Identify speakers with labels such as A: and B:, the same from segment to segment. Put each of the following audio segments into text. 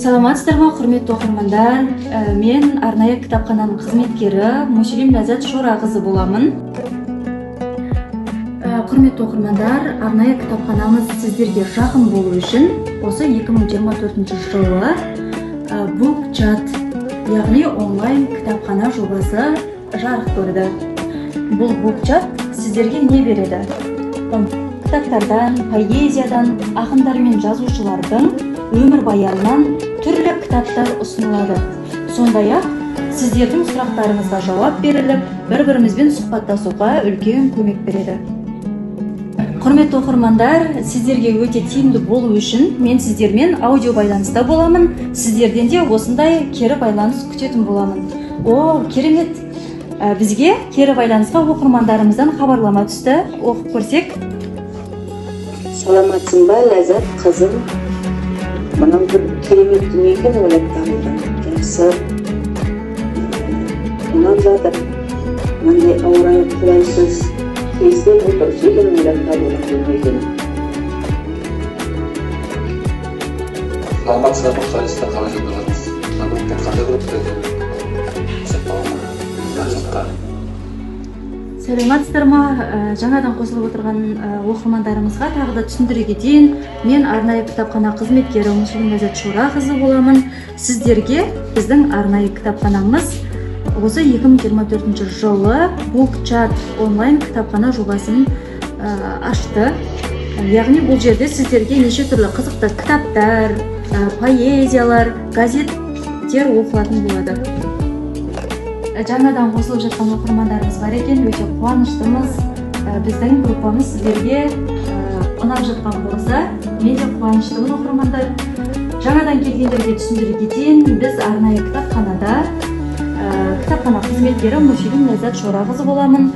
A: Саламатсыздар ма, құрметті оқырмандар? Мен арнайы кітапхананың қызметкері Мусилим Ләззат Шорақызы боламын. Құрметті оқырмандар, арнайы кітапханамыз сіздерге жақын болу үшін осы 2024 жылы BookChat, яғни онлайн кітапхана жобасы жарық көрді. Бұл BookChat сіздерге не береді? Кітаптардан, поэзиядан, ақындар мен жазушылардың өмірбаянынан түрлі кітаптар ұсынылады. Сондай-ақ сіздердің сұрақтарыңызға жауап беріліп, бір-бірімізбен сұхбаттасуға үлкен көмек береді. Құрметті оқырмандар, сіздерге өте тиімді болу үшін мен сіздермен аудио байланыста боламын. Сіздерден де осындай кері байланыс күтетін боламын. О, керемет! Бізге кері байланысқа оқырмандарымыздан хабарлама түсті. Оқып көрсек.
B: Саламатсың ба, Ләззат қызым? Мынау бір керемет дүние екен, ойлап табылған. Жақсы. Ұнап жатыр. Мынандай ауа райы қолайсыз кезде бұл дұрыс екен, ойлап табылған дүние екен.
C: Саламатсыздар ма, қалайсыздар, қалай жағдайларыңыз? Мына группа қандай группа екен?
A: Сәлеметсіздер ма, жаңадан қосылып отырған оқырмандарымызға тағы да түсіндіре кетейін. Мен арнайы кітапхана қызметкері Мусилим Ләззат Шорақызы боламын. Сіздерге біздің арнайы кітапханамыз осы 2024 жылы BookChat онлайн кітапхана жобасын ашты. Яғни бұл жерде сіздерге неше түрлі қызықты кітаптар, поэзиялар, газеттер оқылатын болады. Жаңадан қосылып жатқан оқырмандарымыз бар екен, өте қуаныштымыз. Біздің группамыз сіздерге ұнап жатқан болса, мен де қуаныштымын оқырмандар. Жаңадан келгендерге түсіндіре кетейін, біз арнайы кітапханада кітапхана қызметкері Мусилим Ләззат Шорақызы боламын.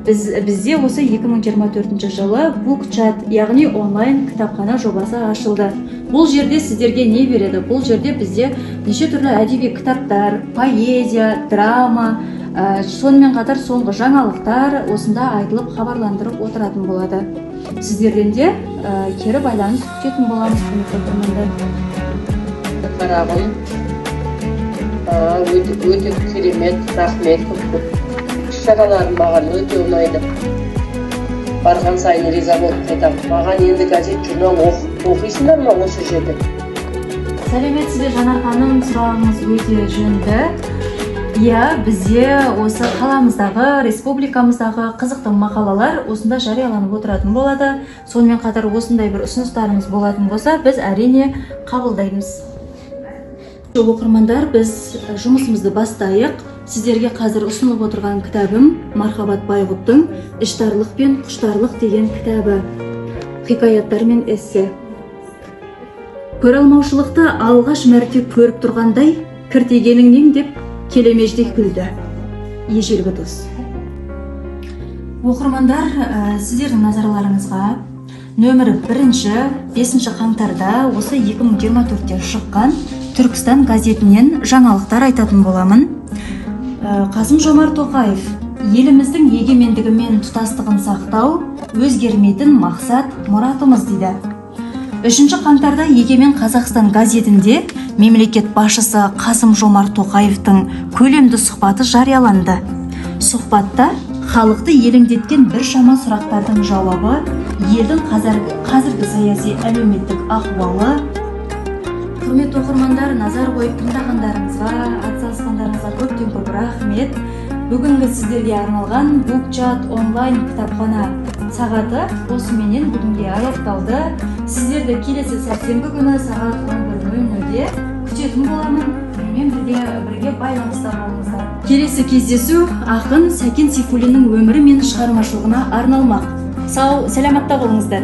A: Бізде осы 2024 жылы BookChat, яғни онлайн кітапхана жобасы ашылды. Бұл жерде сіздерге не береді? Бұл жерде бізде неше түрлі әдеби кітаптар, поэзия, драма, сонымен қатар соңғы жаңалықтар осында айтылып, хабарландырып отыратын болады. Сіздерден де кері байланыс күтетін боламыз, құрметті оқырмандар.
D: Қарағым, өте керемет, рахмет көп-көп. Іс-шаралары маған өте ұнайды. Барған сайын риза болып қайтамын. Маған енді газет, журнал оқисыңдар ма осы жерде?
A: Сәлеметсіз бе, Жанар ханым, сұрағыңыз өте жөнді. Иә, бізде осы қаламыздағы, республикамыздағы қызықты мақалалар осында жарияланып отыратын болады. Сонымен қатар осындай бір ұсыныстарыңыз болатын болса, біз әрине қабылдаймыз. Оқырмандар, біз жұмысымызды бастайық. Сіздерге қазір ұсынылып отырған кітабым Мархабат Байғұттың «Іштарлық пен құштарлық» деген кітабы. Хикаяттар мен эссе. Көре алмаушылықты алғаш мәрте көріп тұрғандай, кіртегеніңнен деп келемеждей күлді. Ежелгі дос. Оқырмандар, сіздердің назарларыңызға нөмірі 1-ші, 5 қаңтарда осы 2024-те шыққан Түркістан газетінен жаңалықтар айтатын боламын. Қасым Жомарт Тоқаев: еліміздің егемендігі мен тұтастығын сақтау өзгермейтін мақсат мұратымыз дейді. 3 қаңтарда Егемен Қазақстан газетінде мемлекет басшысы Қасым Жомарт Тоқаевтың көлемді сұхбаты жарияланды. Сұхбатта халықты елеңдеткен біршама сұрақтардың жауабы, елдің қазіргі саяси әлеуметтік ахуалы. Құрметті оқырмандар, назар қойып тыңдағандарыңызға, атсалысқандарыңызға көптен көп рахмет. Бүгінгі сіздерге арналған BookChat онлайн кітапхана сағаты осыменен бүгінге аяқталды. Сіздерді келесі сәрсенбі күні сағат 11:00-де күтетін боламын. Менімен бірге байланыста болыңыздар. Келесі кездесу ақын Сәкен Сейфуллиннің өмірі мен шығармашылығына арналмақ. Сау, саламатта болыңыздар.